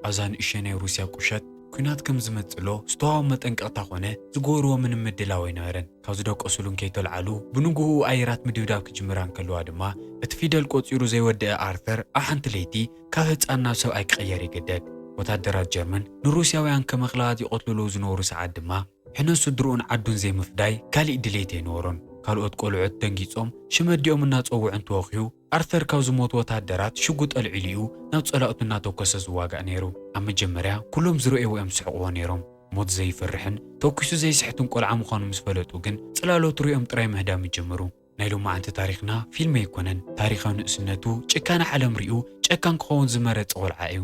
ኣብዛ ንእሽተይ ናይ ሩስያ ቁሸት ኲናት ከም ዝመጽእ ሎ ዝተዋህቦም መጠንቀቕታ ኮነ ዝገበርዎ ምንም ምድላው ኣይነበረን። ካብ ዝደቀሱሉ እንከይተልዓሉ ብንግህኡ ኣየራት ምድብዳብ ክጅምራ እንከለዋ ድማ እቲ ፊደል ቆጺሩ ዘይወደአ ኣርተር ኣብ ሓንቲ ለይቲ ካብ ህጻን ናብ ሰብኣይ ክቕየር ይግደድ። ወታደራት ጀርመን ንሩስያውያን ከም ኣኽላባት ይቐትልሉ ዝነበሩ ሰዓት ድማ ሕነ ስድርኡን ዓዱን ዘይምፍዳይ ካሊእ ድሌት ኣይነበሮን። ካልኦት ቆልዑት ደንጊጾም ሽም ኣዲኦም እናጸውዑ እንተወኺዩ ኣርተር ካብ ዝሞቱ ወታደራት ሽጉጥ ኣልዒሉ እዩ ናብ ጸላእቱ እናተኮሰ ዝዋጋእ ነይሩ። ኣብ መጀመርያ ኩሎም ዝረእይዎ እዮም ዝስሕቕዎ ነይሮም። ሞት ዘይፈርሕን ተኩሱ ዘይስሕትን ቆልዓ ምዃኑ ምስ ፈለጡ ግን ጽላሎት ርእዮም ጥራይ ምህዳም ይጀምሩ። ናይ ሎማዓንቲ ታሪኽና ፊልም ኣይኮነን። ታሪኻዊ ንእስነቱ ጭካነ ዓለም ሪኡ ጨካን ክኸውን ዝመረጸ ቆልዓ እዩ።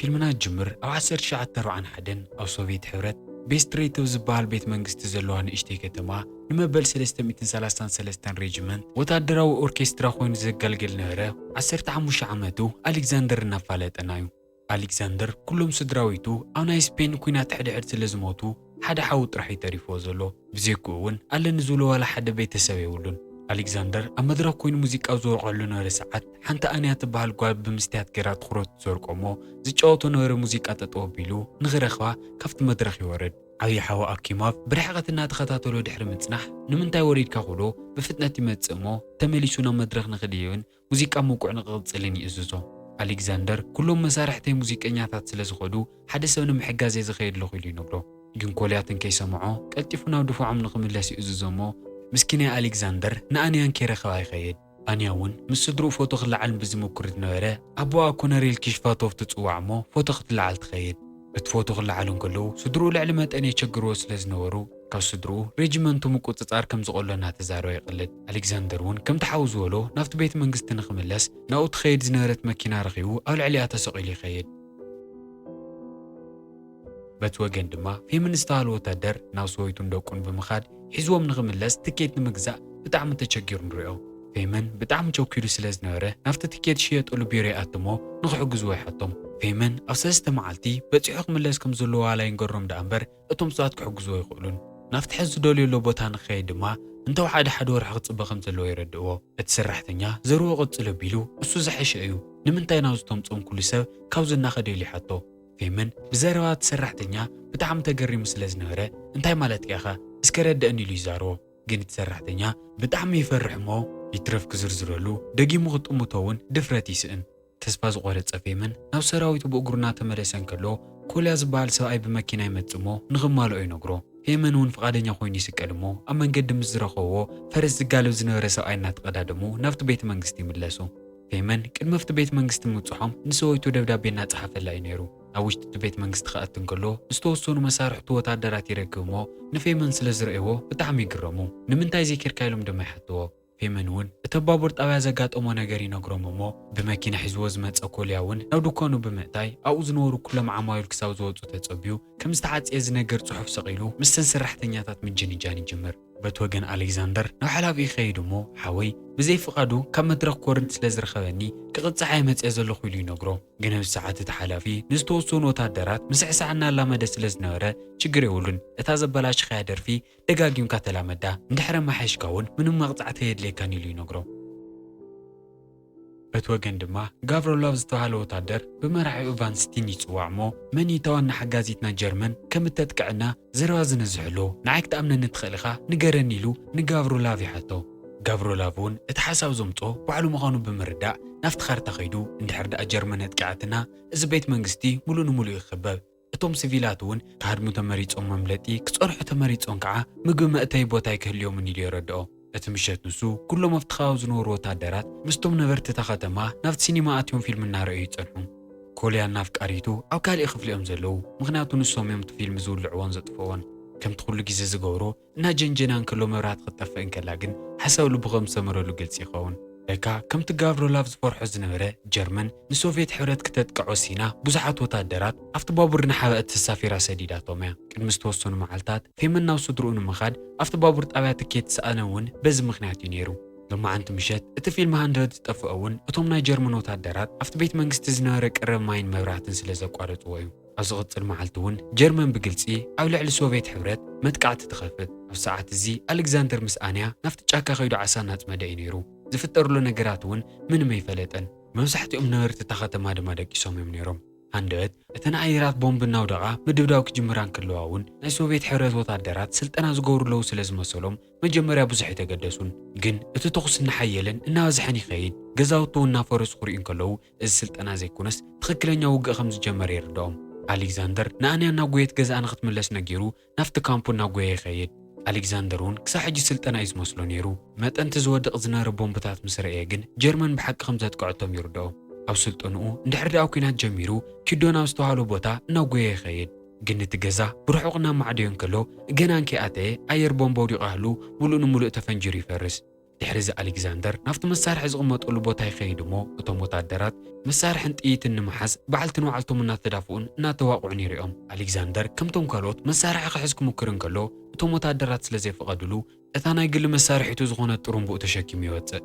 ፊልምና ጅምር ኣብ ዓሰርተ ትሽዓተ ኣርባዓን ሓደን ኣብ ሶቪየት ሕብረት ቤስትሬት ኣብ ዝበሃል ቤት መንግስቲ ዘለዋ ንእሽተይ ከተማ ንመበል ሰለስተ ሚእትን ሰላሳን ሰለስተን ሬጅመንት ወታደራዊ ኦርኬስትራ ኮይኑ ዘገልግል ነበረ። ዓሰርተ ሓሙሽተ ዓመቱ ኣሌክዛንደር እናፋለጠና እዩ። ኣሌክዛንደር ኩሎም ስድራዊቱ ኣብ ናይ ስፔን ኲናት ሕድሕድ ስለ ዝሞቱ ሓደ ሓዉ ጥራሕ እዩ ተሪፍዎ ዘሎ። ብዘይክኡ እውን ኣለኒ ዝብሎ ዋላ ሓደ ቤተሰብ የብሉን። ኣሌክዛንደር ኣብ መድረኽ ኮይኑ ሙዚቃ ኣብ ዝወርቐሉ ነበረ ሰዓት ሓንቲ ኣንያ ትበሃል ጓል ብምስትያት ገይራ ትኹረት ትሰርቆ እሞ ዝጫወቶ ነበረ ሙዚቃ ጠጠው ኣቢሉ ንኽረኽባ ካብቲ መድረኽ ይወርድ። ዓብዪ ሓዉ ኣኪማቭ ብርሕቐት እናተኸታተሎ ድሕሪ ምጽናሕ ንምንታይ ወሪድካ ክብሎ ብፍጥነት ይመጽእ እሞ ተመሊሱ ናብ መድረኽ ንኽድይብን ሙዚቃ ምውቅዕ ንክቕጽልን ይእዝዞ። ኣሌክዛንደር ኩሎም መሳርሕተይ ሙዚቀኛታት ስለ ዝኸዱ ሓደ ሰብ ንምሕጋዝ እየ ዝኸይድ ኣለኹ ኢሉ ይነግሮ። ግን ኮልያት እንከይሰምዖ ቀልጢፉ ናብ ድፋዖም ንኽምለስ ይእዝዞ እሞ ምስኪናይ ኣሌክዛንደር ንኣንያን ከይረኸባ ይኸይድ። ኣንያ እውን ምስ ስድርኡ ፎቶ ክለዓል ብዝምኩር ዝነበረ ኣቦኣ ኮነሬል ኪሽፋቶቭ ትጽዋዕ እሞ ፎቶ ክትለዓል ትኸይድ። እቲ ፎቶ ክለዓሉ እንከለዉ ስድርኡ ልዕሊ መጠን የቸግርዎ ስለ ዝነበሩ ካብ ስድርኡ ሬጅመንቱ ምቁጽጻር ከም ዝቐሎ እናተዛረበ ይቕልድ። ኣሌክዛንደር እውን ከምቲ ሓው ዝበሎ ናብቲ ቤት መንግስቲ ንኽምለስ ናብኡ ትኸይድ ዝነበረት መኪና ረኺቡ ኣብ ልዕሊኣ ተሰቒሉ ይኸይድ። በቲ ወገን ድማ ፌምን ዝተባህለ ወታደር ናብ ሰበይቱን ደቁን ብምኻድ ሒዝዎም ንኽምለስ ትኬት ንምግዛእ ብጣዕሚ ተቸጊሩ ንሪኦ። ፌመን ብጣዕሚ ቸኪሉ ስለ ዝነበረ ናብቲ ትኬት ዝሽየጠሉ ቢሮ ይኣትሞ ንኽሕግዝዎ ይሓቶም። ፌመን ኣብ ሰለስተ መዓልቲ በፂሑ ክምለስ ከም ዘለዎ ዋላ ይንገሮም ደኣ እምበር እቶም ሰባት ክሕግዝዎ ኣይኽእሉን። ናብቲ ሕዚ ዝደልዮ ዘሎ ቦታ ንክኸይድ ድማ እንተወሓደ ሓደ ወርሒ ክፅበ ከም ዘለዎ የረድእዎ። እቲ ሰራሕተኛ ዘረዎ ቅፅል ኣቢሉ እሱ ዝሐሸ እዩ፣ ንምንታይ ናብዚ ተምፅኦም ኩሉ ሰብ ካብዚ እናኸደ ኢሉ ይሓቶ። ፌመን ብዘረባ እቲ ሰራሕተኛ ብጣዕሚ ተገሪሙ ስለ ዝነበረ እንታይ ማለትካ ኢኻ እስከ ረድእኒ ኢሉ ይዛረቦ። ግን እቲ ሰራሕተኛ ብጣዕሚ ይፈርሕ እሞ ይትረፍ ክዝርዝረሉ ደጊሙ ክጥምቶ እውን ድፍረት ይስእን። ተስፋ ዝቖረጸ ፌመን ናብ ሰራዊቱ ብእግሩ እናተመለሰ እንከሎ ኮልያ ዝበሃል ሰብኣይ ብመኪና ይመጽእ እሞ ንኽማልኦ ይነግሮ። ፌመን እውን ፍቓደኛ ኮይኑ ይስቀል እሞ ኣብ መንገዲ ምስ ዝረኸብዎ ፈረስ ዝጋልብ ዝነበረ ሰብኣይ እናተቐዳደሙ ናብቲ ቤተ መንግስቲ ይምለሱ። ፌመን ቅድሚ ኣብቲ ቤተ መንግስቲ ምብጽሖም ንሰበይቱ ደብዳቤ እናጸሓፈላ እዩ ነይሩ። ኣብ ውሽጢ እቲ ቤተ መንግስቲ ክኣቱ እንከሎ ዝተወሰኑ መሳርሕቱ ወታደራት ይረክብ እሞ ንፌመን ስለ ዝረእይዎ ብጣዕሚ ይግረሙ። ንምንታይ ዘይኬድካ ኢሎም ድማ ይሓትዎ። ፌመን እውን እቲ ኣብ ባቡር ጣብያ ዘጋጠሞ ነገር ይነግሮም እሞ ብመኪና ሒዝዎ ዝመጸ ኮልያ እውን ናብ ድኳኑ ብምእታይ ኣብኡ ዝነበሩ ኩሎም ዓማዊል ክሳብ ዝወጹ ተጸብዩ ከም ዝተዓጽየ ዝነግር ጽሑፍ ሰቒሉ ምስተን ሰራሕተኛታት ምጅንጃን ይጅምር። በቲ ወገን ኣሌክዛንደር ናብ ሓላፊኡ ይኸይድ እሞ ሓወይ ብዘይ ፍቓዱ ካብ መድረኽ ክወርድ ስለ ዝረኸበኒ ክቕጻዕ እየ መጽየ ዘለኹ ኢሉ ይነግሮ። ግን ኣብዚ ሰዓት እቲ ሓላፊ ንዝተወሰኑ ወታደራት ምስዕሳዕ እናላመደ ስለ ዝነበረ ችግር የብሉን፣ እታ ዘበላሸኻያ ደርፊ ደጋጊምካ ተላመዳ፣ እንድሕር ኣማሓይሽካ እውን ምንም መቕጻዕቲ ኣየድልየካን ኢሉ ይነግሮ። በቲ ወገን ድማ ጋቭሮላቭ ዝተባህለ ወታደር ብመራሒኡ ቫንስቲን ይጽዋዕ እሞ መን እዩ እታ ዋና ሓጋዚት ናይ ጀርመን ከም እተጥቅዕና ዘረባ ዝነዝሐሉ ንዓይ ክትኣምነኒ ትኽእል ኢኻ ንገረኒ ኢሉ ንጋቭሮላቭ ይሓቶ። ጋቭሮላቭ እውን እቲ ሓሳብ ዘምጾ ባዕሉ ምዃኑ ብምርዳእ ናብቲ ካርታ ከይዱ እንድሕር ደኣ ጀርመን ኣጥቂዓትና እዚ ቤት መንግስቲ ሙሉእ ንሙሉእ ይኽበብ። እቶም ስቪላት እውን ክሃድሙ ተመሪጾም መምለጢ ክጸንሑ ተመሪጾም ከዓ ምግቢ መእተዊ ቦታ ኣይክህልዮምን ኢሉ የረድኦ። እቲ ምሸት ንሱ ኩሎም ኣብቲ ከባቢ ዝነበሩ ወታደራት ምስቶም ነበርቲ እታ ከተማ ናብቲ ሲኒማ ኣትዮም ፊልም እናረኣዩ ይጸንሑ። ኮልያን ኣፍቃሪቱ ኣብ ካሊእ ክፍሊ እዮም ዘለዉ፣ ምኽንያቱ ንሶም እዮም እቲ ፊልም ዝውልዕዎን ዘጥፍእዎን። ከምቲ ኩሉ ግዜ ዝገብሮ እናጀንጀና እንከሎ መብራህቲ ክትጠፍእ እንከላ ግን ሓሳብ ልቡ ከም ዝሰመረሉ ግልጺ ይኸውን። ለካ ከምቲ ጋቭሮላቭ ዝፈርሖ ዝነበረ ጀርመን ንሶቭየት ሕብረት ክተጥቅዕ ወሲና ብዙሓት ወታደራት ኣብቲ ባቡር ንሓበእቲ ተሳፊራ ሰዲዳቶም እያ። ቅድሚ ዝተወሰኑ መዓልታት ፌመን ናብ ስድርኡ ንምኻድ ኣብቲ ባቡር ጣብያ ትኬት ዝሰኣነ እውን በዚ ምኽንያት እዩ ነይሩ። ሎማዓንቲ ምሸት እቲ ፊልም ሃንድረድ ዝጠፍኦ እውን እቶም ናይ ጀርመን ወታደራት ኣብቲ ቤት መንግስቲ ዝነበረ ቀረብ ማይን መብራህትን ስለ ዘቋረፅዎ እዩ። ኣብ ዝቕጽል መዓልቲ እውን ጀርመን ብግልጺ ኣብ ልዕሊ ሶቭየት ሕብረት መጥቃዕቲ ትኸፍት። ኣብ ሰዓት እዚ ኣሌክዛንደር ምስ ኣንያ ናብቲ ጫካ ከይዱ ዓሳ እናጽመደ እዩ ነይሩ። ዝፍጠርሉ ነገራት እውን ምንም ኣይፈለጠን። መብዛሕትኦም ነበርቲ እታ ከተማ ድማ ደቂሶም እዮም ነይሮም። ሃንደበት እተን ኣየራት ቦምብ እናውደቓ ምድብዳብ ክጅምራ እንከለዋ እውን ናይ ሶቭየት ሕብረት ወታደራት ስልጠና ዝገብሩ ኣለዉ ስለ ዝመሰሎም መጀመርያ ብዙሕ ኣይተገደሱን። ግን እቲ ተኹስ እናሓየለን እናበዝሐን ይኸይድ። ገዛውቲ እውን እናፈረሱ ክርእዩ እንከለዉ እዚ ስልጠና ዘይኮነስ ትኽክለኛ ውግእ ከም ዝጀመረ ይርድኦም። ኣሌክዛንደር ንኣንያ እናጎየት ገዛኣ ንክትምለስ ነጊሩ ናብቲ ካምፑ እናጎየ ይኸይድ። ኣሌክዛንደር እውን ክሳብ ሕጂ ስልጠና እዩ ዝመስሎ ነይሩ። መጠን እቲ ዝወድቕ ዝነበረ ቦምብታት ምስ ረእየ ግን ጀርመን ብሓቂ ከም ዘጥቅዐቶም ይርድኦ። ኣብ ስልጠንኡ እንድሕር ደኣ ኲናት ጀሚሩ ኪዶ ናብ ዝተባህሎ ቦታ እናጎየ ይኸይድ። ግን እቲ ገዛ ብርሑቕ እናማዕደዮ እንከሎ ገና እንከይኣተየ ኣየር ቦምብ ኣውዲቑ ኣህሉ ሙሉእ ንሙሉእ ተፈንጂሩ ይፈርስ። ድሕሪ እዚ ኣሌክዛንደር ናብቲ መሳርሒ ዝቕመጠሉ ቦታ ይኸይድ እሞ እቶም ወታደራት መሳርሕን ጥይትን ንምሓዝ በዓልቲ ንባዕልቶም እናተዳፍኡን እናተዋቕዑን ይሪኦም። ኣሌክዛንደር ከምቶም ካልኦት መሳርሒ ክሕዝ ክሙክር እንከሎ እቶም ወታደራት ስለ ዘይፈቐድሉ እታ ናይ ግሊ መሳርሒቱ ዝኾነት ጥሩምብኡ ተሸኪሙ ይወፅእ።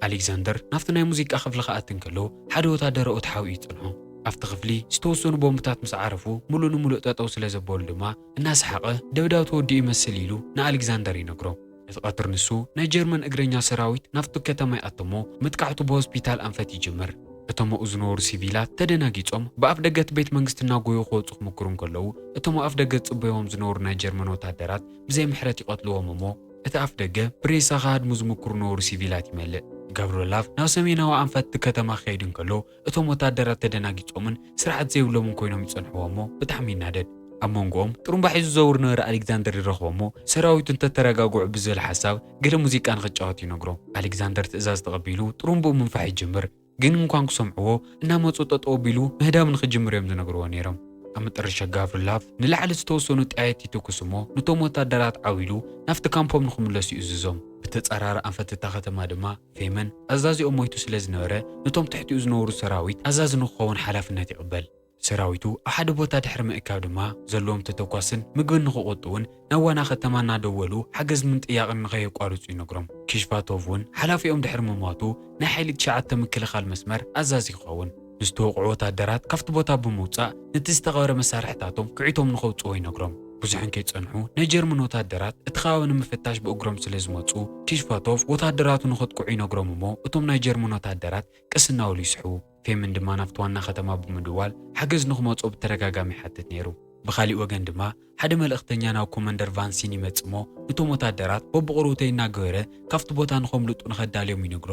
ኣሌክዛንደር ናብቲ ናይ ሙዚቃ ክፍሊ ክኣቲ እንከሎ ሓደ ወታደር ኣብኡ ተሓቢኡ ይፅንሖ። ኣብቲ ክፍሊ ዝተወሰኑ ቦምብታት ምስ ዓረፉ ሙሉእ ንሙሉእ ጠጠው ስለ ዘበሉ ድማ እናሰሓቐ ደብዳብ ተወዲኡ ይመስል ኢሉ ንኣሌክዛንደር ይነግሮ። እቲ ቀትሪ ንሱ ናይ ጀርመን እግረኛ ሰራዊት ናብቲ ከተማ ይኣትሞ መጥቃዕቱ ብሆስፒታል ኣንፈት ይጅምር። እቶም ኣብኡ ዝነበሩ ሲቪላት ተደናጊጾም ብኣፍ ደገ እቲ ቤት መንግስቲ እናጎዩ ክወፁ ክምክሩ እንከለዉ እቶም ኣብ ኣፍ ደገ ዝፅበይዎም ዝነበሩ ናይ ጀርመን ወታደራት ብዘይ ምሕረት ይቐትልዎም እሞ እቲ ኣፍ ደገ ብሬሳ ክሃድሙ ዝምክሩ ነበሩ ሲቪላት ይመልእ። ጋብሪላቭ ናብ ሰሜናዊ ኣንፈት እቲ ከተማ ክኸይድ እንከሎ እቶም ወታደራት ተደናጊጾምን ስርዓት ዘይብሎምን ኮይኖም ይጸንሕዎ እሞ ብጣዕሚ ይናደድ። ኣብ መንጎኦም ጥሩምባ ሒዙ ዝዘውር ነበረ ኣሌክዛንደር ይረኽቦ እሞ ሰራዊቱ እንተተረጋግዑ ብዝብል ሓሳብ ገለ ሙዚቃ ንኽጫወት ይነግሮ። ኣሌክዛንደር ትእዛዝ ተቐቢሉ ጥሩምብኡ ምንፋሕ ይጅምር። ግን እንኳን ክሰምዕዎ እናመፁ ጠጠው ኣቢሉ ምህዳም ንኽጅምር እዮም ዝነግርዎ ነይሮም። ኣብ መጠረሻ ጋብሪላቭ ንላዕሊ ዝተወሰኑ ጠያይቲ ይትኩስ እሞ ነቶም ወታደራት ዓው ኢሉ ናብቲ ካምፖም ንኽምለሱ ይእዝዞም። ብተጻራሪ ኣንፈት እታ ከተማ ድማ ፌመን ኣዛዚኦም ሞይቱ ስለ ዝነበረ ነቶም ትሕቲኡ ዝነበሩ ሰራዊት ኣዛዚ ንክኸውን ሓላፍነት ይቕበል። ሰራዊቱ ኣብ ሓደ ቦታ ድሕሪ ምእካብ ድማ ዘለዎም ተተኳስን ምግብን ንክቆጥቡን ናብ ዋና ከተማ እናደወሉ ሓገዝ ምንጥያቕን ንኸየቋርጹ ይነግሮም። ኪሽፋቶቭ እውን ሓላፊኦም ድሕሪ ምሟቱ ናይ ሓይሊ ትሽዓተ ምክልኻል መስመር ኣዛዚ ይኸውን። ንዝተወቕዑ ወታደራት ካብቲ ቦታ ብምውጻእ ነቲ ዝተቐበረ መሳርሕታቶም ክዒቶም ንኸውጽዎ ይነግሮም። ብዙሕ እንከይጸንሑ ናይ ጀርመን ወታደራት እቲ ከባቢ ንምፍታሽ ብእግሮም ስለ ዝመጹ ኪሽፋቶቭ ወታደራቱ ንኸጥቅዑ ይነግሮም እሞ እቶም ናይ ጀርመን ወታደራት ቀስ እናበሉ ይስሕቡ። ፌምን ድማ ናብቲ ዋና ከተማ ብምድዋል ሓገዝ ንኽመጾ ብተደጋጋሚ ይሓትት ነይሩ። ብኻሊእ ወገን ድማ ሓደ መልእኽተኛ ናብ ኮመንደር ቫንሲን ይመጽእ እሞ ነቶም ወታደራት በብቕርውተይ እናገበረ ካብቲ ቦታ ንኸምልጡ ንኸዳልዮም ይነግሮ።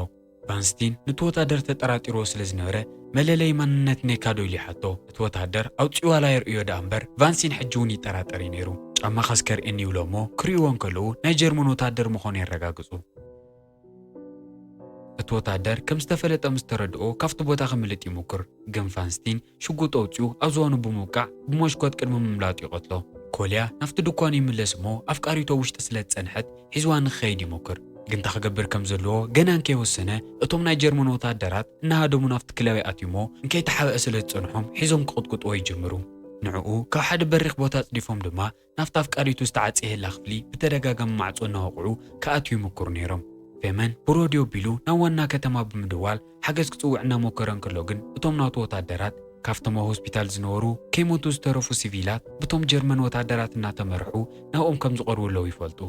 ቫንስቲን ነቲ ወታደር ተጠራጢርዎ ስለ ዝነበረ መለለይ ማንነት ነይካ ዶ ኢሉ ይሓቶ። እቲ ወታደር ኣውጺኡ ዋላ የርእዮ ደኣ እምበር ቫንስቲን ሕጂ እውን ይጠራጠር እዩ ነይሩ። ጫማኻ እስከ ርእየኒ ይብሎ እሞ ክርእይዎ እንከለዉ ናይ ጀርመን ወታደር ምዃኑ የረጋግጹ። እቲ ወታደር ከም ዝተፈለጠ ምስ ተረድኦ ካብቲ ቦታ ክምልጥ ይሙክር፣ ግን ፋንስቲን ሽጉጥ ኣውጺኡ ኣብ ዝባኑ ብምውቃዕ ብመሽኮት ቅድሚ ምምላጡ ይቐትሎ። ኮልያ ናብቲ ድኳን ይምለስ እሞ ኣፍቃሪቱ ኣብ ውሽጢ ስለ ዝጸንሐት ሒዝዋ ንክኸይድ ይሞክር። ግን እንታይ ክገብር ከም ዘለዎ ገና እንከይወሰነ እቶም ናይ ጀርመን ወታደራት እናሃደሙ ናብቲ ክለብ ይኣትዩ እሞ እንከይተሓብአ ስለ ዝጸንሖም ሒዞም ክቕጥቅጥዎ ይጅምሩ። ንዕኡ ካብ ሓደ በሪኽ ቦታ ኣጽዲፎም ድማ ናብታ ኣፍቃሪቱ ዝተዓጽየላ ክፍሊ ብተደጋጋሚ ማዕጾ እናወቕዑ ክኣትዩ ይምክሩ ነይሮም። ፌመን ብሮድዮ ኣቢሉ ናብ ዋና ከተማ ብምድዋል ሓገዝ ክጽውዕ እናሞከረ እንከሎ ግን እቶም ናቱ ወታደራት ካብቶም ኣብ ሆስፒታል ዝነበሩ ከይሞቱ ዝተረፉ ሲቪላት ብቶም ጀርመን ወታደራት እናተመርሑ ናብኦም ከም ዝቐርቡ ኣለዉ ይፈልጡ።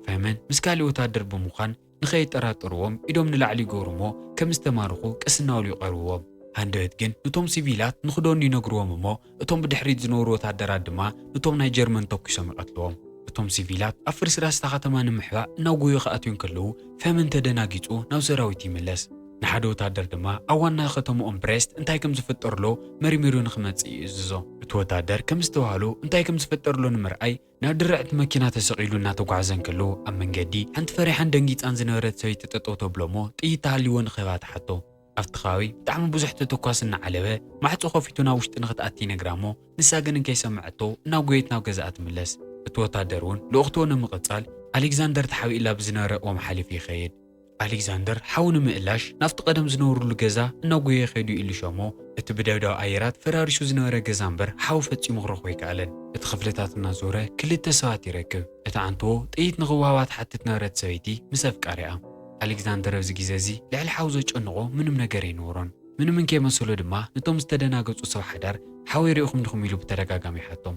ፌመን ምስ ካሊእ ወታደር ብምዃን ንኸይጠራጠርዎም ኢዶም ንላዕሊ ይገብሩ እሞ ከም ዝተማርኹ ቀስ እናበሉ ይቐርብዎም። ሃንደበት ግን ነቶም ሲቪላት ንኽደኑ ይነግርዎም እሞ እቶም ብድሕሪት ዝነበሩ ወታደራት ድማ ነቶም ናይ ጀርመን ተኲሶም ይቐትልዎም። እቶም ሲቪላት ኣብ ፍርስራስ እታ ከተማ ንምሕባእ እናጎዩ ክኣትዩ እንከለዉ ፌመን ተደናጊጹ ናብ ሰራዊት ይምለስ። ንሓደ ወታደር ድማ ኣብ ዋና ከተማኦም ብሬስት እንታይ ከም ዝፍጠር ኣሎ መርሚሩ ንኽመጽእ ይእዝዞ። እቲ ወታደር ከም ዝተባህሎ እንታይ ከም ዝፍጠር ኣሎ ንምርኣይ ናብ ድርዕቲ መኪና ተሰቒሉ እናተጓዕዘ እንከሎ ኣብ መንገዲ ሓንቲ ፈሪሓን ደንጊጻን ዝነበረት ሰበይቲ ጠጠው ተብሎ እሞ ጥይት ተሃልይዎ ንክህባ ትሓቶ። ኣብቲ ከባቢ ብጣዕሚ ብዙሕ ተተኳሲ እናዓለበ ማዕጾ ከፊቱ ናብ ውሽጢ ንክትኣቲ ይነግራ እሞ ንሳ ግን እንከይሰምዐቶ እናጎየት ናብ ገዛኣ ትምለስ። እቲ ወታደር እውን ልእኽትኡ ንምቕጻል ኣሌክዛንደር ተሓቢእላ ብዝነበረ ኦም ሓሊፉ ይኸይድ። ኣሌክዛንደር ሓው ንምእላሽ ናብቲ ቀደም ዝነብርሉ ገዛ እናጎየ ከይዱ ይእልሾ እሞ እቲ ብደብዳብ ኣየራት ፈራሪሱ ዝነበረ ገዛ እምበር ሓው ፈጺሙ ክረኽቦ ኣይከኣለን። እቲ ክፍልታት እናዞረ ክልተ ሰባት ይረክብ። እቲ ዓንትቦ ጥይት ንኽወሃባ ትሓትት ነበረት ሰበይቲ ምስ ኣፍቃሪኣ። ኣሌክዛንደር ኣብዚ ግዜ እዚ ልዕሊ ሓው ዘጨንቖ ምንም ነገር ኣይነበሮን። ምንም እንከይመሰሎ ድማ ነቶም ዝተደናገጹ ሰብ ሓዳር ሓወይ ርኢኹም ዲኹም ኢሉ ብተደጋጋሚ ይሓቶም።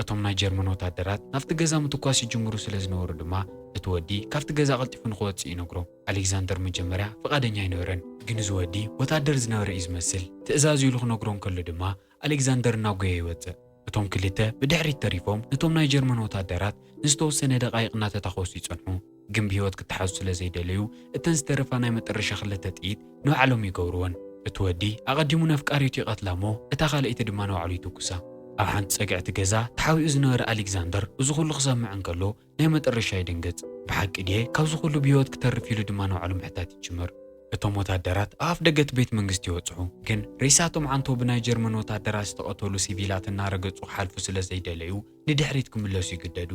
እቶም ናይ ጀርመን ወታደራት ናብቲ ገዛ ምትኳስ ይጅምሩ ስለ ዝነበሩ ድማ እቲ ወዲ ካብቲ ገዛ ቀልጢፉ ንክወጽእ ይነግሮ። ኣሌክዛንደር መጀመርያ ፍቓደኛ ኣይነበረን፣ ግን እዚ ወዲ ወታደር ዝነበረ እዩ ዝመስል። ትእዛዝ ኢሉ ክነግሮ እንከሎ ድማ ኣሌክዛንደር እናጎየ ይወጽእ። እቶም ክልተ ብድሕሪት ተሪፎም ነቶም ናይ ጀርመን ወታደራት ንዝተወሰነ ደቓይቕ እናተታኾሱ ይጸንሑ። ግን ብህይወት ክተሓዙ ስለ ዘይደለዩ እተን ዝተረፋ ናይ መጠረሻ ክልተ ጥይት ንባዕሎም ይገብርወን። እቲ ወዲ ኣቐዲሙ ነፍቃሪቱ ይቐትላ እሞ እታ ካልኣይቲ ድማ ንባዕሉ ይትኩሳ። ኣብ ሓንቲ ጸግዕቲ ገዛ ተሓቢኡ ዝነበረ ኣሌክዛንደር እዚ ኩሉ ክሰምዕ እንከሎ ናይ መጠረሻ ይድንግጽ። ብሓቂ ድየ ካብዚ ኩሉ ብህይወት ክተርፍ ኢሉ ድማ ንባዕሉ ምሕታት ይጅምር። እቶም ወታደራት ኣብ ኣፍ ደገ እቲ ቤት መንግስቲ ይበጽሑ። ግን ሬሳቶም ዓንቶ ብናይ ጀርመን ወታደራት ዝተቐተሉ ሲቪላት እናረገጹ ክሓልፉ ስለ ዘይደለዩ ንድሕሪት ክምለሱ ይግደዱ።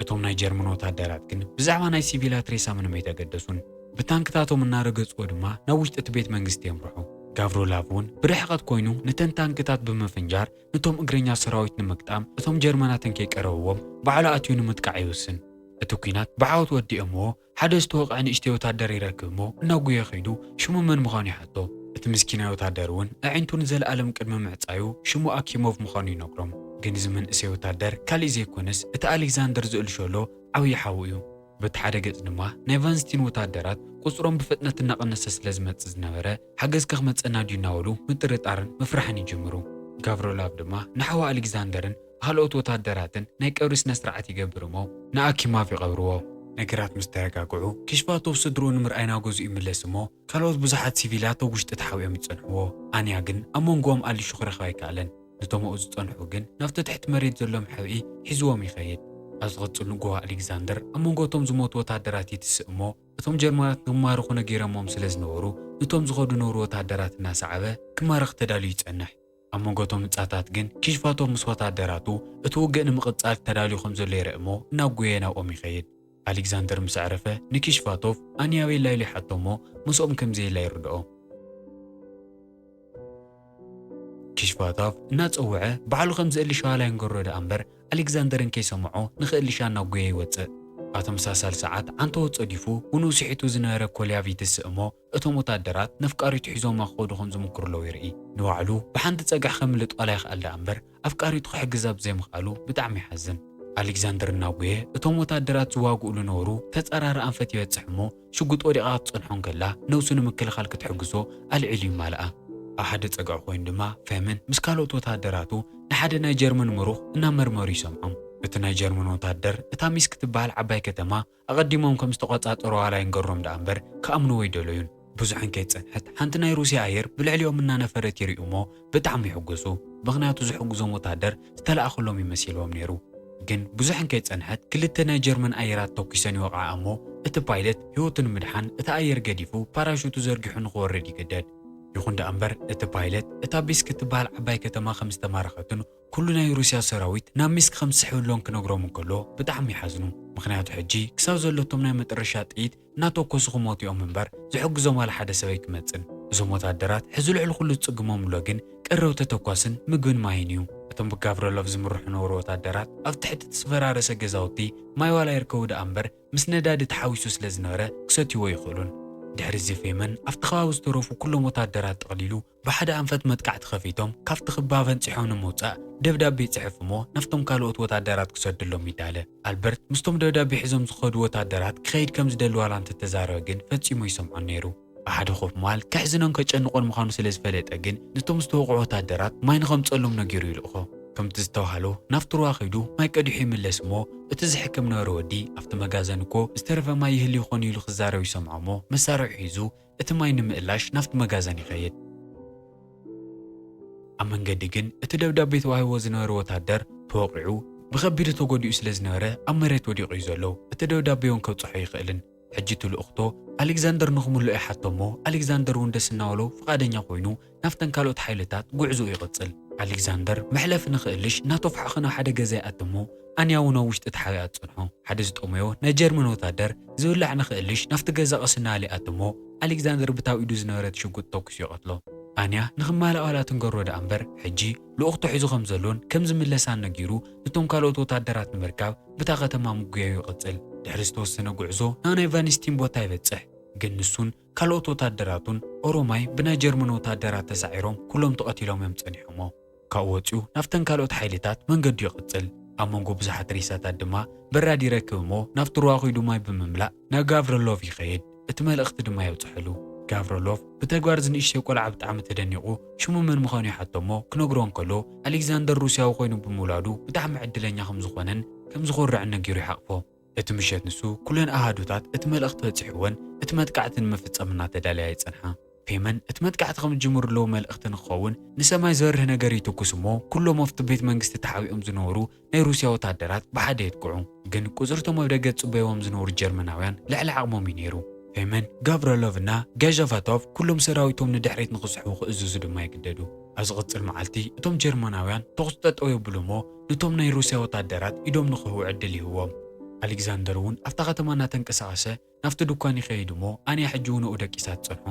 እቶም ናይ ጀርመን ወታደራት ግን ብዛዕባ ናይ ሲቪላት ሬሳ ምንም ኣይተገደሱን። ብታንክታቶም እናረገጽዎ ድማ ናብ ውሽጢ እቲ ቤት መንግስቲ የምርሑ። ጋቭሮላቭ እውን ብርሕቐት ኮይኑ ነተን ታንክታት ብምፍንጃር ነቶም እግረኛ ሰራዊት ንምግጣም እቶም ጀርመናትን ከይቀረብዎም ባዕሉ ኣትዩ ንምጥቃዕ ይውስን። እቲ ኲናት ብዓወት ወዲኦምዎ ሓደ ዝተወቕዐ ንእሽተይ ወታደር ይረክብ እሞ እናጉየ ከይዱ ሽሙ መን ምዃኑ ይሓቶ። እቲ ምስኪናይ ወታደር እውን ኣዒንቱ ንዘለኣለም ቅድሚ ምዕጻዩ ሽሙ ኣኪሞቭ ምዃኑ ይነግሮም። ግን እዚ መንእሰይ ወታደር ካሊእ ዘይኮነስ እቲ ኣሌክዛንደር ዝእልሸሎ ዓብዪ ሓዉ እዩ። በቲ ሓደ ገጽ ድማ ናይ ቫንስቲን ወታደራት ቁጽሮም ብፍጥነት እናቐነሰ ስለ ዝመጽእ ዝነበረ ሓገዝ ከኽመጸና ድዩ እናበሉ ምጥርጣርን ምፍራሕን ይጅምሩ። ጋቭሮላቭ ድማ ንሓዋ ኣሌክዛንደርን ካልኦት ወታደራትን ናይ ቀብሪ ስነ ስርዓት ይገብር እሞ ንኣኪማቭ ይቐብርዎ። ነገራት ምስ ተረጋግዑ ክሽፋቶቭ ስድርኡ ንምርኣይ ናብ ገዝኡ ይምለስ እሞ ካልኦት ብዙሓት ሲቪላት ኣብ ውሽጢ ተሓቢኦም ይጸንሕዎ። ኣንያ ግን ኣብ መንጎኦም ኣሊሹ ክረኽባ ኣይከኣለን። ነቶም ኣብኡ ዝጸንሑ ግን ናብቲ ትሕቲ መሬት ዘሎ መሕብኢ ሒዝዎም ይኸይድ። ኣብ ዝቕጽል ንግሆ ኣሌክዛንደር ኣብ መንጎ እቶም ዝሞቱ ወታደራት ይትስእ እሞ እቶም ጀርመናት ንክማርኹ ነጊረሞም ስለ ዝነበሩ ነቶም ዝኸዱ ነበሩ ወታደራት እናሰዓበ ክማርኽ ተዳልዩ ይጸንሕ። ኣብ መንጎ እቶም ህንጻታት ግን ኪሽፋቶቭ ምስ ወታደራቱ እቲ ውግእ ንምቕጻል ተዳልዩ ከም ዘሎ ይርእ እሞ እናጎየ ናብኦም ይኸይድ። ኣሌክዛንደር ምስ ኣዕረፈ ንኪሽፋቶቭ ኣንያ ኣበይ ኣላ ኢሉ ይሓቶ እሞ ምስኦም ከም ዘየላ ይርድኦ። ኪሽፋቶቭ እናጸውዐ ባዕሉ ከም ዝእልሽ ዋላ ይንገሮ ደኣ እምበር ኣሌክዛንደር እንከይሰምዖ ንኽእልሻ እናጎየ ይወጽእ። ኣብ ተመሳሳሊ ሰዓት ዓንተዎ ጸዲፉ ውንኡ ስሒቱ ዝነበረ ኮልያቭ ይትስእ እሞ እቶም ወታደራት ነፍቃሪቱ ሒዞማ ክኸዱ ከም ዝምክሩ ኣለዉ ይርኢ። ንባዕሉ ብሓንቲ ጸግዒ ከምልጥ ዋላ ይኽኣል ደኣ እምበር ኣፍቃሪቱ ክሕግዛ ብዘይምኽኣሉ ብጣዕሚ ይሓዝን። ኣሌክዛንደር እናጎየ እቶም ወታደራት ዝዋግኡሉ ነበሩ ተጻራሪ ኣንፈት ይበጽሕ እሞ ሽጉጥ ወዲቓ ክትጸንሖ እንከላ ነብሱ ንምክልኻል ክትሕግዞ ኣልዒሉ ይማልኣ። ኣብ ሓደ ጸግዒ ኮይኑ ድማ ፌምን ምስ ካልኦት ወታደራቱ ንሓደ ናይ ጀርመን ምሩኽ እናመርመሩ ይሰምዖም። እቲ ናይ ጀርመን ወታደር እታ ሚስክ ትበሃል ዓባይ ከተማ ኣቐዲሞም ከም ዝተቖጻጸሩዋ ዋላ ይንገሮም ደኣ እምበር ክኣምንዎ ኣይደለዩን። ብዙሕ እንከይጸንሐት ሓንቲ ናይ ሩስያ ኣየር ብልዕሊኦም እናነፈረት ይርእዩ እሞ ብጣዕሚ ይሕጎሱ። ምኽንያቱ ዝሕግዞም ወታደር ዝተላእኸሎም እዩ መሲልዎም ነይሩ። ግን ብዙሕ እንከይጸንሐት ክልተ ናይ ጀርመን ኣየራት ተኲሰን ይወቕዓ እሞ እቲ ፓይለት ህይወቱ ንምድሓን እቲ ኣየር ገዲፉ ፓራሹቱ ዘርጊሑ ንኽወርድ ይግደድ። ይኹን ደኣ እምበር እቲ ፓይለት እታ ቢስክ እትበሃል ዓባይ ከተማ ከም ዝተማረኸትን ኩሉ ናይ ሩስያ ሰራዊት ናብ ሚስክ ከም ዝስሕብሎን ክነግሮም እንከሎ ብጣዕሚ ይሓዝኑ። ምኽንያቱ ሕጂ ክሳብ ዘለቶም ናይ መጠረሻ ጥይት እናተኮሱ ክሞቱ እዮም እምበር ዝሕግዞም ዋላ ሓደ ሰብ ኣይክመጽን። እዞም ወታደራት ሕዚ ልዕሊ ኩሉ ዝጽግሞም ኣሎ ግን ቀረብ ተተኳስን ምግብን ማይን እዩ። እቶም ብጋቭረሎቭ ዝምርሑ ነበሩ ወታደራት ኣብ ትሕቲ እቲ ዝፈራረሰ ገዛውቲ ማይ ዋላ ይርከቡ ደኣ እምበር ምስ ነዳዲ ተሓዊሱ ስለ ዝነበረ ክሰትይዎ ይኽእሉን። ድሕሪ እዚ ፌመን ኣብቲ ከባቢ ዝተረፉ ኩሎም ወታደራት ጠቕሊሉ ብሓደ ኣንፈት መጥቃዕቲ ከፊቶም ካብቲ ክባ ፈንጺሖም ንምውጻእ ደብዳቤ ይጽሕፍ እሞ ናብቶም ካልኦት ወታደራት ክሰድሎም ይዳለ። ኣልበርት ምስቶም ደብዳቤ ሒዞም ዝኸዱ ወታደራት ክኸይድ ከም ዝደሊ ዋላ እንተተዛረበ ግን ፈጺሙ ኣይሰምዖን ነይሩ። ኣብ ሓደ ኮፍ ምባል ከሕዝኖን ከጨንቖን ምዃኑ ስለ ዝፈለጠ ግን ነቶም ዝተወቕዑ ወታደራት ማይ ንኸምጸሎም ነጊሩ ይልእኾ። ከምቲ ዝተባህሎ ናብቲ ሩባ ከይዱ ማይ ቀዲሑ ይምለስ እሞ እቲ ዝሕከም ነበረ ወዲ ኣብቲ መጋዘን እኮ ዝተረፈ ማይ ይህሉ ይኾን ኢሉ ክዛረብ ይሰምዖ እሞ መሳርሒ ሒዙ እቲ ማይ ንምእላሽ ናብቲ መጋዘን ይኸይድ። ኣብ መንገዲ ግን እቲ ደብዳቤ ተዋሂቦ ዝነበረ ወታደር ተወቒዑ ብኸቢዱ ተጎዲኡ ስለ ዝነበረ ኣብ መሬት ወዲቑ እዩ ዘሎ። እቲ ደብዳቤ እውን ከብጽሖ ኣይኽእልን። ሕጂ እቲ ልእኽቶ ኣሌክዛንደር ንኽምልኦ ይሓቶ እሞ ኣሌክዛንደር እውን ደስ እናበሎ ፍቓደኛ ኮይኑ ናብተን ካልኦት ሓይልታት ጉዕዞኡ ይቕጽል። ኣሌክዛንደር መሕለፊ ንኽእልሽ እናተፍሓኸ ናብ ሓደ ገዛ ይኣቲ እሞ ኣንያ እውን ኣብ ውሽጢ እቲ ሓዊ ኣትጸንሖ። ሓደ ዝጠመዮ ናይ ጀርመን ወታደር ዝብላዕ ንኽእልሽ ናብቲ ገዛ ቀስ እናበለ ይኣቲ እሞ ኣሌክዛንደር ብታብ ኢዱ ዝነበረት ሽጉጥ ተኩሱ ይቐትሎ። ኣንያ ንኽማልኣ ዋላ ትንገሮ ደኣ እምበር ሕጂ ልኡኽቶ ሒዙ ከም ዘሎን ከም ዝምለሳን ነጊሩ ነቶም ካልኦት ወታደራት ንምርካብ ብታ ከተማ ምጉያዩ ይቕጽል። ድሕሪ ዝተወሰነ ጉዕዞ ናብ ናይ ቫኒስቲን ቦታ ይበጽሕ። ግን ንሱን ካልኦት ወታደራቱን ኦሮማይ ብናይ ጀርመን ወታደራት ተሳዒሮም ኩሎም ተቐቲሎም እዮም ጸኒሖሞ። ካብኡ ወጺኡ ናብተን ካልኦት ሓይልታት መንገዱ ይቕጽል። ኣብ መንጎ ብዙሓት ሬሳታት ድማ በራድ ይረክብ እሞ ናብቲ ሩባ ኸይዱ ማይ ብምምላእ ናብ ጋቭሪሎቭ ይኸይድ። እቲ መልእኽቲ ድማ የብጽሐሉ። ጋቭሪሎቭ ብተግባር እዚ ንእሽተይ ቆልዓ ብጣዕሚ ተደኒቑ ሽሙ መን ምዃኑ ይሓቶ እሞ ክነግሮ እንከሎ ኣሌክዛንደር ሩስያዊ ኮይኑ ብምውላዱ ብጣዕሚ ዕድለኛ ከም ዝኾነን ከም ዝኾርዕን ነጊሩ ይሓቕፎ። እቲ ምሸት ንሱ ኩለን ኣሃዱታት እቲ መልእኽቲ በጺሕወን እቲ መጥቃዕቲ ንምፍጻም እናተዳለያ ይጸንሓ። ፌመን እቲ መጥቃዕቲ ከም ዝጅምሩ ኣለዎ መልእኽቲ ንክኸውን ንሰማይ ዘብርህ ነገር ይትኩስ እሞ ኩሎም ኣብቲ ቤት መንግስቲ ተሓቢኦም ዝነበሩ ናይ ሩስያ ወታደራት ብሓደ የጥቅዑ። ግን ቁጽርቶም ኣብ ደገ ዝጽበይዎም ዝነበሩ ጀርመናውያን ልዕሊ ዓቕሞም እዩ ነይሩ። ፌመን፣ ጋቭረሎቭ እና ጋዣቫቶቭ ኩሎም ሰራዊቶም ንድሕሪት ንክስሕቡ ክእዝዙ ድማ ይግደዱ። ኣብ ዝቕጽል መዓልቲ እቶም ጀርመናውያን ተኹስ ጠጠው የብሉ እሞ ነቶም ናይ ሩስያ ወታደራት ኢዶም ንክህቡ ዕድል ይህዎም። ኣሌክዛንደር እውን ኣብታ ከተማ እናተንቀሳቐሰ ናብቲ ድኳን ይኸይድ እሞ ኣንያ ሕጂ እውን ኣብኡ ደቂሳ ትጸንሖ።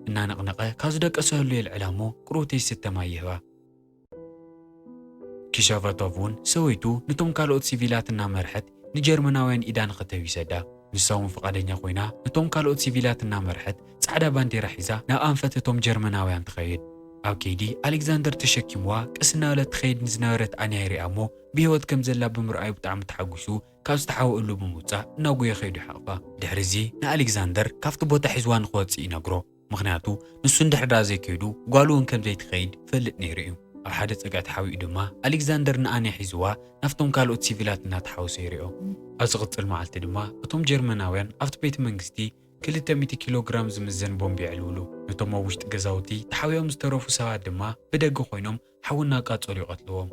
እናነቕነቐ ካብ ዝደቀሰሉ የልዕላ እሞ ቅሩብተይ ዝስተ ማይ ይህባ። ኪሻቫቶቭ እውን ሰበይቱ ነቶም ካልኦት ሲቪላት እናመርሐት ንጀርመናውያን ኢዳ ንኽትህብ ይሰዳ። ንሳ እውን ፍቓደኛ ኮይና ነቶም ካልኦት ሲቪላት እናመርሐት ጻዕዳ ባንዴራ ሒዛ ናብ ኣንፈት እቶም ጀርመናውያን ትኸይድ። ኣብ ከይዲ ኣሌክዛንደር ተሸኪምዋ ቀስ እናበለት ትኸይድ ንዝነበረት ኣንያ ይሪኣ እሞ ብህይወት ከም ዘላ ብምርኣዩ ብጣዕሚ ተሓጒሱ ካብ ዝተሓወእሉ ብምውጻእ እናጎየ ከይዱ ይሓቕፋ። ድሕሪ እዚ ንኣሌክዛንደር ካብቲ ቦታ ሒዝዋ ንክወጽእ ይነግሮ። ምኽንያቱ ንሱ እንድሕር ደኣ ዘይከይዱ ጓሉ እውን ከም ዘይትኸይድ ይፈልጥ ነይሩ እዩ። ኣብ ሓደ ጸግዒ ተሓቢኡ ድማ ኣሌክዛንደር ንኣንያ ሒዝዋ ናብቶም ካልኦት ሲቪላት እናተሓወሰ ይሪኦ። ኣብ ዝቕጽል መዓልቲ ድማ እቶም ጀርመናውያን ኣብቲ ቤተ መንግስቲ ክልተ ሚእቲ ኪሎ ግራም ዝምዘን ቦምብ የዕልውሉ። ነቶም ኣብ ውሽጢ ገዛውቲ ተሓቢኦም ዝተረፉ ሰባት ድማ ብደገ ኮይኖም ሓዊ እናቃጸሉ ይቐትልዎም።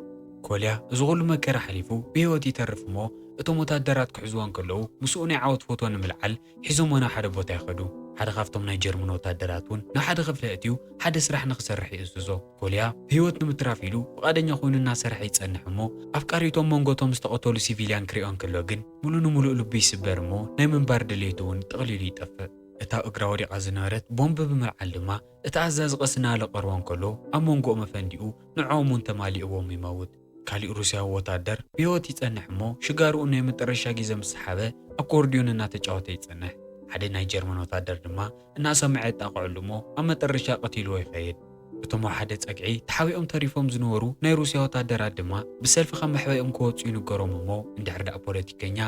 ኮልያ እዚ ኩሉ መከራ ሓሊፉ ብህይወት ይተርፍ እሞ እቶም ወታደራት ክሕዝዎ እንከለዉ ምስኡ ናይ ዓወት ፎቶ ንምልዓል ሒዞሞ ናብ ሓደ ቦታ ይኸዱ። ሓደ ካብቶም ናይ ጀርመን ወታደራት እውን ናብ ሓደ ክፍሊ ኣእትዩ ሓደ ስራሕ ንኽሰርሕ ይእዝዞ። ኮልያ ብህይወት ንምትራፍ ኢሉ ፍቓደኛ ኮይኑ እናሰርሐ ይጸንሕ እሞ ኣፍቃሪቶም መንጎቶም ዝተቐተሉ ሲቪልያን ክሪኦ እንከሎ ግን ሙሉ ንምሉእ ልቡ ይስበር እሞ ናይ ምንባር ድሌቱ እውን ጥቕሊሉ ይጠፍእ። እታ እግራ ወዲቓ ዝነበረት ቦምብ ብምልዓል ድማ እቲ ኣዛዚ ቀስ እናበለ ክቐርቦ እንከሎ ኣብ መንጎኦም ኣፈንዲኡ ንዕኦም እውን ተማሊእዎም ይመውት። ካሊእ ሩስያዊ ወታደር ብህይወት ይጸንሕ እሞ ሽጋርኡ ናይ መጠረሻ ግዜ ምስ ሰሓበ ኣኮርድዮን እናተጫወተ ይጸንሕ። ሓደ ናይ ጀርመን ወታደር ድማ እናሰምዐ የጣቕዐሉ እሞ ኣብ መጠረሻ ቀቲልዎ ይኸይድ። እቶም ኣብ ሓደ ጸግዒ ተሓቢኦም ተሪፎም ዝነበሩ ናይ ሩስያ ወታደራት ድማ ብሰልፊ ካብ መሕበኢኦም ክወጹ ይንገሮም እሞ እንድሕር ደኣ ፖለቲከኛ፣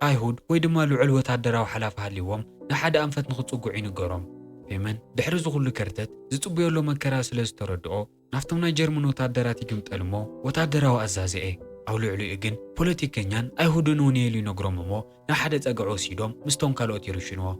ኣይሁድ ወይ ድማ ልዑል ወታደራዊ ሓላፊ ሃልይዎም ንሓደ ኣንፈት ንኽጽጉዑ ይንገሮም። ፌመን ድሕሪ እዚ ኩሉ ከርተት ዝጽበዮ ዘሎ መከራ ስለ ዝተረድኦ ናብቶም ናይ ጀርመን ወታደራት ይግምጠል እሞ ወታደራዊ ኣዛዚኤ ኣብ ልዕሊኡ ግን ፖለቲከኛን ኣይሁድን እውን እየ ኢሉ ይነግሮም እሞ ናብ ሓደ ጸግዒ ወሲዶም ምስቶም ካልኦት ይርሽንዎ።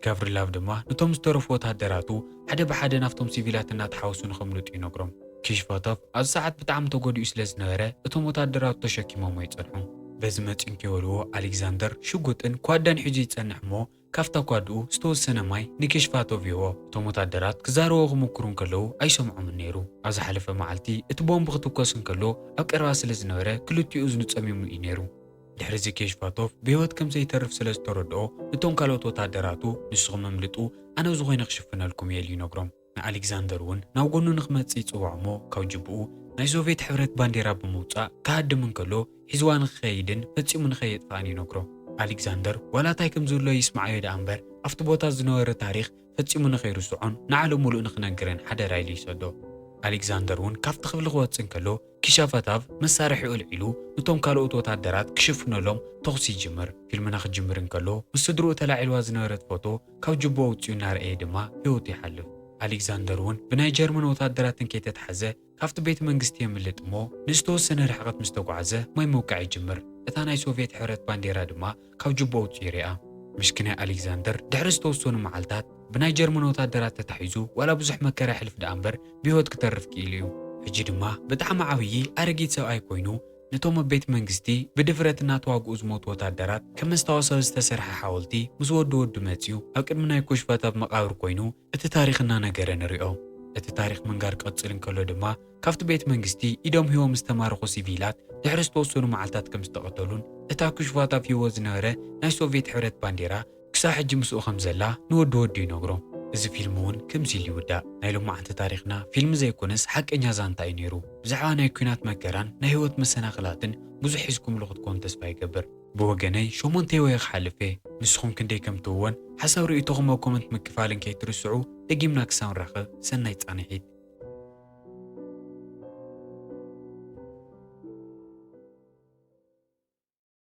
ጋቭሪላቭ ድማ ነቶም ዝተረፉ ወታደራቱ ሓደ ብሓደ ናብቶም ሲቪላት እናተሓወሱ ንኸምልጡ ይነግሮም። ኪሽፋቶቭ ኣብዚ ሰዓት ብጣዕሚ ተጎዲኡ ስለ ዝነበረ እቶም ወታደራቱ ተሸኪሞሞ ይጸንሑ። በዚ መጺኡ እንከይበልዎ ኣሌክዛንደር ሽጉጥን ኳዳን ሒዙ ይጸንሕ እሞ ካብታ ኳድኡ ዝተወሰነ ማይ ንኪሽፋቶቭ ይህቦ። እቶም ወታደራት ክዛረቡ ክምክሩ እንከለዉ ኣይሰምዖምን ነይሩ። ኣብ ዝሓለፈ መዓልቲ እቲ ቦምብ ክትኮስ እንከሎ ኣብ ቀረባ ስለ ዝነበረ ክልቲኡ እዝኑ ጸሚሙ እዩ ነይሩ። ድሕሪ እዚ ኬሽፋቶቭ ብህይወት ከም ዘይተርፍ ስለ ዝተረድኦ ነቶም ካልኦት ወታደራቱ ንስኹም ኣምልጡ ኣነ ኣብዚ ኮይነ ክሽፍነልኩም እየ ኢሉ ይነግሮም። ንኣሌክዛንደር እውን ናብ ጎኑ ንክመጽእ ይጽውዖ እሞ ካብ ጅብኡ ናይ ሶቭየት ሕብረት ባንዴራ ብምውጻእ ክሃድም እንከሎ ሒዝዋ ንክኸይድን ፈጺሙ ንኸየጥፍኣን ይነግሮ። ኣሌክዛንደር ዋላ እንታይ ከም ዝብሎ ይስምዓዮ ደኣ እምበር ኣብቲ ቦታ ዝነበረ ታሪኽ ፈጺሙ ንኸይርስዖን ንዓለም ሙሉእ ንክነግረን ሓደራ ኢሉ ይሰዶ። ኣሌክዛንደር እውን ካብቲ ክፍሊ ክወጽእ እንከሎ ኪሻፋታቭ መሳርሒኡ ኣልዒሉ ነቶም ካልኦት ወታደራት ክሽፍነሎም ተኹሲ ይጅምር። ፊልምና ክጅምር እንከሎ ምስ ስድርኡ ተላዒልዋ ዝነበረት ፎቶ ካብ ጅቦ ኣውጺኡ እናረኣየ ድማ ህይወቱ ይሓልፍ። ኣሌክዛንደር እውን ብናይ ጀርመን ወታደራት እንከይተታሕዘ ካብቲ ቤት መንግስቲ የምልጥ እሞ ንዝተወሰነ ርሕቀት ምስ ተጓዕዘ ማይ ምውቃዕ ይጅምር። እታ ናይ ሶቭየት ሕብረት ባንዴራ ድማ ካብ ጅቦ ኣውጺኡ ይሪኣ። ምሽኪናይ ኣሌክዛንደር ድሕሪ ዝተወሰኑ መዓልታት ብናይ ጀርመን ወታደራት ተታሒዙ ዋላ ብዙሕ መከራ የሕልፍ ደኣ እምበር ብህይወት ክተርፍ ክኢሉ እዩ። ሕጂ ድማ ብጣዕሚ ዓብዪ ኣረጊት ሰብኣይ ኮይኑ ነቶም ኣብ ቤት መንግስቲ ብድፍረት እናተዋግኡ ዝሞቱ ወታደራት ከም መስታወሳዊ ዝተሰርሐ ሓወልቲ ምስ ወዲ ወዱ መጺኡ ኣብ ቅድሚ ናይ ኩሽፋታቭ መቓብር ኮይኑ እቲ ታሪኽ እናነገረ ንሪኦ። እቲ ታሪኽ ምንጋር ክቕጽል እንከሎ ድማ ካብቲ ቤት መንግስቲ ኢዶም ሂቦም ዝተማረኹ ሲቪላት ድሕሪ ዝተወሰኑ መዓልታት ከም ዝተቐተሉን እታ ኩሽፋታቭ ሂቦ ዝነበረ ናይ ሶቭየት ሕብረት ባንዴራ ክሳብ ሕጂ ምስኡ ከም ዘላ ንወዲ ወዱ ይነግሮ። እዚ ፊልም እውን ከምዚ ኢሉ ይውዳእ። ናይ ሎማዓንቲ ታሪኽና ፊልም ዘይኮነስ ሓቀኛ ዛንታ እዩ ነይሩ። ብዛዕባ ናይ ኲናት መከራን ናይ ህይወት መሰናኽላትን ብዙሕ ሒዝኩምሉ ክትኮኑ ተስፋ ይገብር። ብወገነይ ሸሞንተ ወይ ክሓልፍ እየ። ንስኹም ክንደይ ከም ትህወን ሓሳብ ርእይቶኹም ኣብ ኮመንት ምክፋልን ከይትርስዑ። ደጊምና ክሳብ ንራኸብ ሰናይ ጻንሒት።